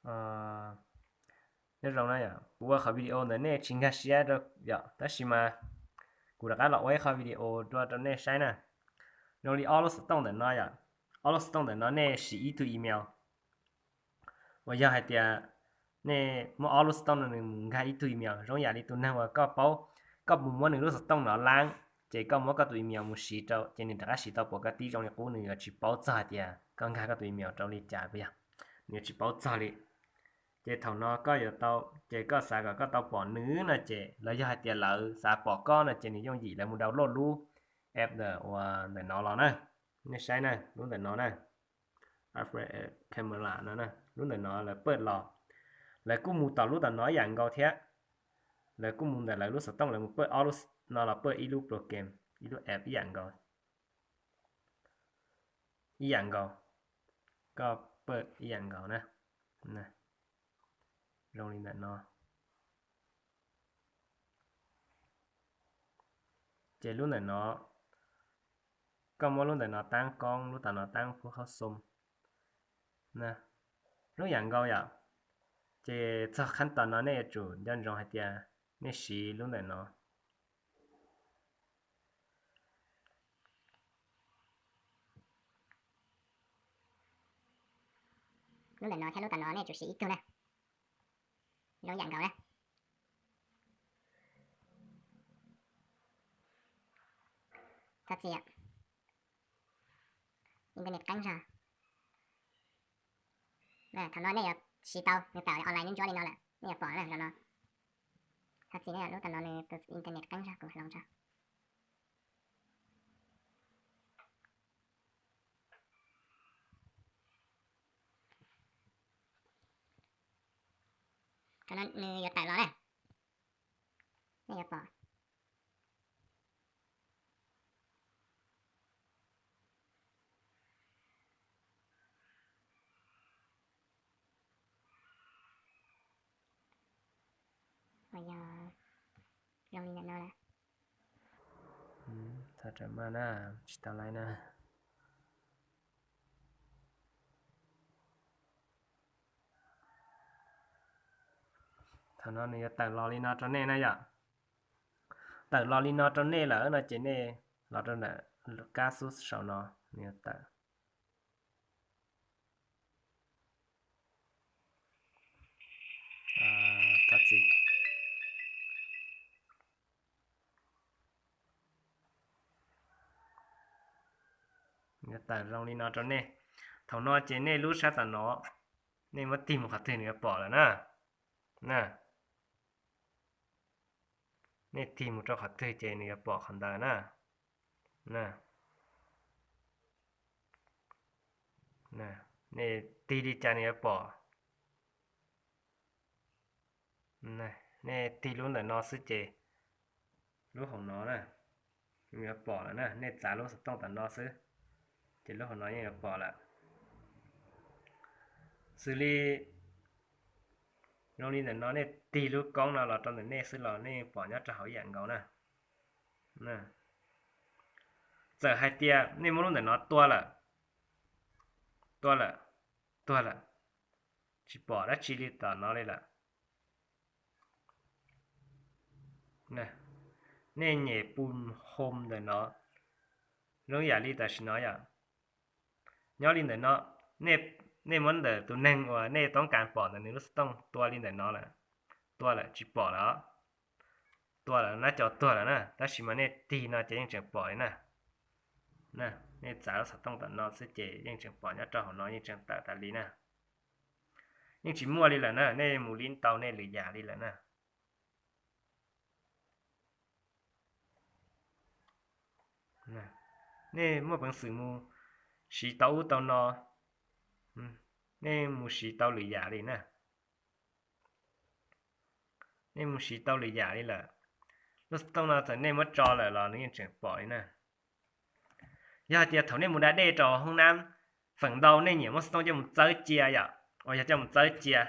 Nyob zoo na yom, kuv ua qhov video ntawm nej tsis nkag siab rau yom, tab sis mas kuv rov qab los ua ib qho video dua rau nej saib na. Zoo li ob lub xov tooj ntawm no yom, ob lub xov tooj ntawm no nej siv ib tug email. Uas yog hais tias nej muab ob lub xov tooj no nws mus nkag ib tug email, zoo yam li tus neeg uas koj paub, koj mus muab nws lub xov tooj no laab, ces koj muab koj tus email mus siv rau, ces nws rov qab siv tau pom koj tib zoo li qub, nws yuav tsis paub txog hais tias koj nkag koj tus email rau li cas puas yog, nws yuav tsis paub txog li. Ces thaum no koj yuav tau, ces koj xav kom koj tau pom nws no ces, los yog hais tias lawv xav pom koj no ces nws yooj yim lawv mus download lub app ntawm uas ntawm no los na. Nej saib na, lub ntawm no na, Alpha Camera no, lub ntawm no lawv paj los, lawv kuj mus tom lub tom no ib yam nkaus thiab. Lawv kuj mus ntawm lawv lub xov tooj lawv mus paj ob lub no los paj ib lub program, ib lub app ib yam nkaus, ib yam nkaus, koj paj ib yam nkaus na. Zoo li ntawm no. Ces lub ntawm no, koj muab lub ntawm no taab koob, lub tom no taab pub khaub xoo na, lub yam nkaus yom. Ces txog qhab tom no nej yuav tsum nco ntsoov hais tias nej siv lub ntawm no. Lub ntawm no thiab lub tom no nej tsum siv ib tug na, zoo yam nkaus na. Thov txim, internet qeeb zog. Thaum no nej yuav siv tau, nws tawm online ntsuab li no lawm, nej yuav pom na no. Thov txim, lub tom no nws tus internet qeeb zog, kuv hloov tso. Thaum no nws yuav tawm los na, nej yuav pom. Yog zoo li ntawm no lawm. Txhob rawm maj na, tsis tau laiv na. Thaum no nws yuav tawm los li no rau nej na yom. Tawm los li no rau nej lawm no ces nej los rau ntawm kab xub saum no nws yuav tawm. Thov txim. Yuav tawm zoo li no rau nej. Thaum no ces nej lub sab tom no, nej muab tig mus qhov twg nws yuav pom lawm na. Na, nej tig mus rau qhov twg ces nws yuav pom qhov ntawd na. Nej tig li cas nws yuav pom. Nej tig lub ntawm no xwb ces lub hauv no na, nws yuav pom lawm na. Nej txav lub xov tooj tom no xwb ces lub hauv no yeej yuav pom lawm. Xws li zoo li ntawm no nej tig lub koob no los rau ntawm nej xwb los nej yeej pom nyob rau hauv ib yam nkaus na. Txawm hais tias nej muab lub ntawm no tua lawm, tua lawm, tuag lawm, tsis pom dab tsi li tom no li lawm. Nej nyem pus hom ntawm no, zoo yam li tam sim no yom. Nyob li ntawm no, nej muab ntawm tus neeg uas nej toob kas pom ntawm nws lub xov tooj tua li ntawm no lawm, tua lawm tsis pom lawm. Tua lawm na, cov tuag lawm na, tab sis mas nej tig no ces yeej tseem pom li na. Nej txav lub xov tooj tom no xwb ces yeej tseem pom nyob rau hauv no, yeej tseem tawm tas li na. Yeej tsis muaj li lawm na, nej mus li ntau nej lwm yam li lawm na. Nej muaj peev xwm mus siv tau ub tau no, nej mus siv tau lwm yam li na. Nej mus siv tau lwm yam li lawm. Lub xov tooj no txawm nej muab tso lawm los nws yeej tseem pom li na. Yog hais tias thaum nej mus da dej rau hoob nab, feem ntau nej nyiam muab xov tooj coj mus txawb cia yom, uas yog coj mus txawb cia,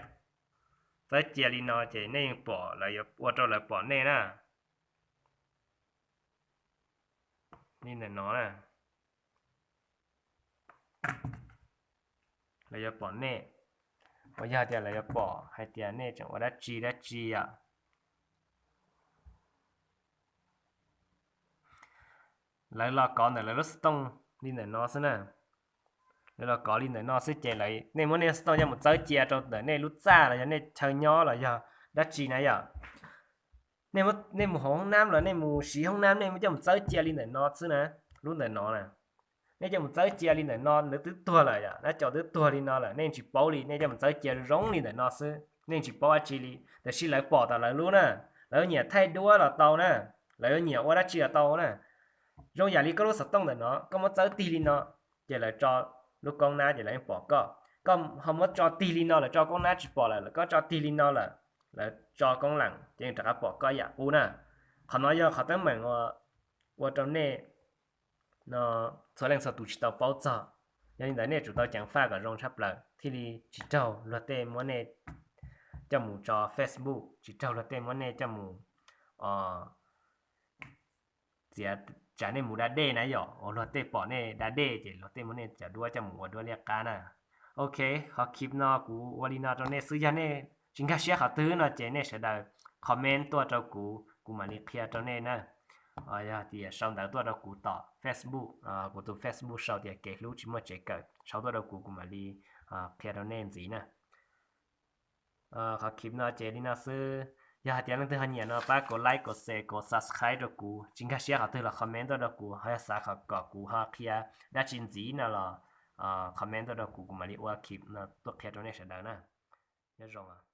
txawb cia li no ces nej yeej pom, lawv yuav ua rau lawv pom nej na. Li ntawm no na, lawv yuav pom nej. Uas yog tias lawv yuav pom hais tias nej tseem ua dab tsi dab tsi yom, lawv los kov ntawm lawv lub xov tooj li ntawm no xwb na. Lawv los kov li ntawm no xwb ces nej muab nej xov tooj coj mus txawb cia rau ntawm nej lub txaj los yog nej chaw nyob los yog dab tsi na yom. Nej mus hauv hoob nab los nej mus siv hoob nab nej muab coj mus txawb cia li ntawm no xwb na. Lub ntawm no na, nej coj mus txawb cia li ntawm no, lawv twb tuag lawm yom, nab caum twb tuag li no lawm, nej tsis paub li, nej coj mus txawb cia zoo li ntawm no xwb, nej tsis paub dab tsi li. Tiam sis lawv pom tom lawv lub na, lawv yuav nyiam thaij duab los tau na, lawv yuav nyiam ua dab tsi los tau na. Zoo yam li koj lub xov tooj ntawm no, koj muab txawb tig li no, ces lawv tso lub koob nab ces lawv yeej pom koj. Koj ho muab tso tig li no, lawv tso koob nab tsis pom lawm, koj tso tig li no lawm, lawv tso koob lees ces yeej rov qab pom koj yam qub na. Qhov no yog qhov teeb meem uas ua rau nej no txhua leej txhua tus tsis tau paub txog. Yog li ntawd nej tsum tau ceev faj kom zoo tshaj plaws thiaj li tsis raug luag tej muab nej coj mus tso Facebook, tsis raug luag tej muab nej coj mus txiav, tsam nej mus da dej na yom, uas luag tej pom nej da dej ces luag tej muab nej cov duab coj mus ua duab liab qab na. Ok, qhov clip no kuv ua li no rau nej xwb, yog nej tsis nkag siab qhov twg no ces nej sawv daws comment tuaj rau kuv, kuv mam li qhia rau nej na. Yog tias sau ntawv tuaj rau kuv tom Facebook, kuv tus Facebook sau tias Kev Hlub Tsis Muaj Tsev Kawm, sau tuaj rau kuv, kuv mam li qhia rau nej ntxiv na. Qhov clip no ces li no xwb. Yog hais tias leej twg ho nyiam no pab kom like, kom share, kom subscribe rau kuv. Tsis nkag siab qhov twg los comment tuaj rau kuv, ho yog xav kom kuv ho qhia dab tsi ntxiv no los comment tuaj rau kuv, kuv mam li ua clip no tuaj qhia rau nej sawv daws na. Nyob zoo.